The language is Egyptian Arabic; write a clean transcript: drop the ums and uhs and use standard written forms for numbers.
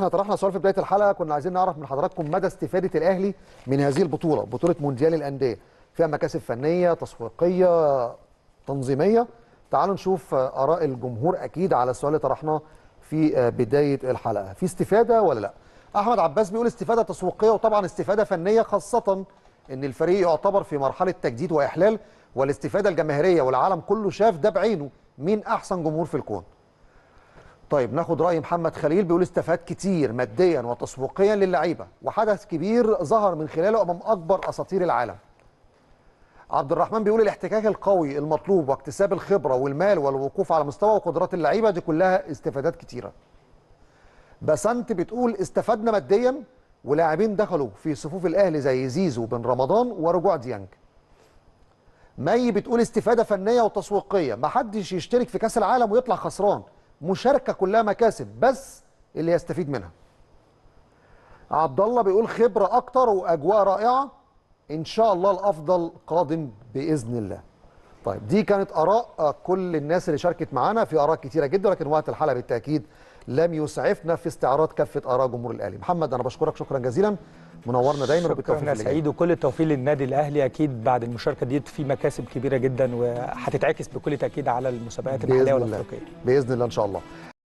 احنا طرحنا سؤال في بداية الحلقة، كنا عايزين نعرف من حضراتكم مدى استفاده الاهلي من هذه البطولة، بطوله مونديال الاندية، فيها مكاسب فنية، تسويقية، تنظيميه. تعالوا نشوف اراء الجمهور اكيد على السؤال اللي طرحناه في بداية الحلقة، في استفاده ولا لا؟ احمد عباس بيقول استفاده تسويقية، وطبعا استفاده فنية، خاصة ان الفريق يعتبر في مرحلة تجديد واحلال، والاستفادة الجماهيرية والعالم كله شاف ده بعينه، مين احسن جمهور في الكون. طيب ناخد راي محمد خليل، بيقول استفاد كتير ماديا وتسويقيا للعيبة، وحدث كبير ظهر من خلاله امام اكبر اساطير العالم. عبد الرحمن بيقول الاحتكاك القوي المطلوب واكتساب الخبرة والمال والوقوف على مستوى وقدرات اللعيبة، دي كلها استفادات كتيرة. بسنت بتقول استفدنا ماديا، ولاعبين دخلوا في صفوف الاهلي زي زيزو بن رمضان ورجوع ديانج. مي بتقول استفاده فنية وتسويقيه، ما حدش يشترك في كاس العالم ويطلع خسران، مشاركة كلها مكاسب بس اللي يستفيد منها. عبد الله بيقول خبره اكتر واجواء رائعة، ان شاء الله الافضل قادم باذن الله. طيب دي كانت اراء كل الناس اللي شاركت معانا، في اراء كتيرة جدا، لكن وقت الحلقة بالتاكيد لم يسعفنا في استعراض كافة اراء جمهور الاهلي. محمد انا بشكرك شكرا جزيلا، منورنا دايما، وبالتوفيق. شكرا سعيد، وكل التوفيق للنادي الاهلي. اكيد بعد المشاركة دي في مكاسب كبيرة جدا، وهتتعكس بكل تاكيد على المسابقات المحلية والافريقيه باذن الله ان شاء الله.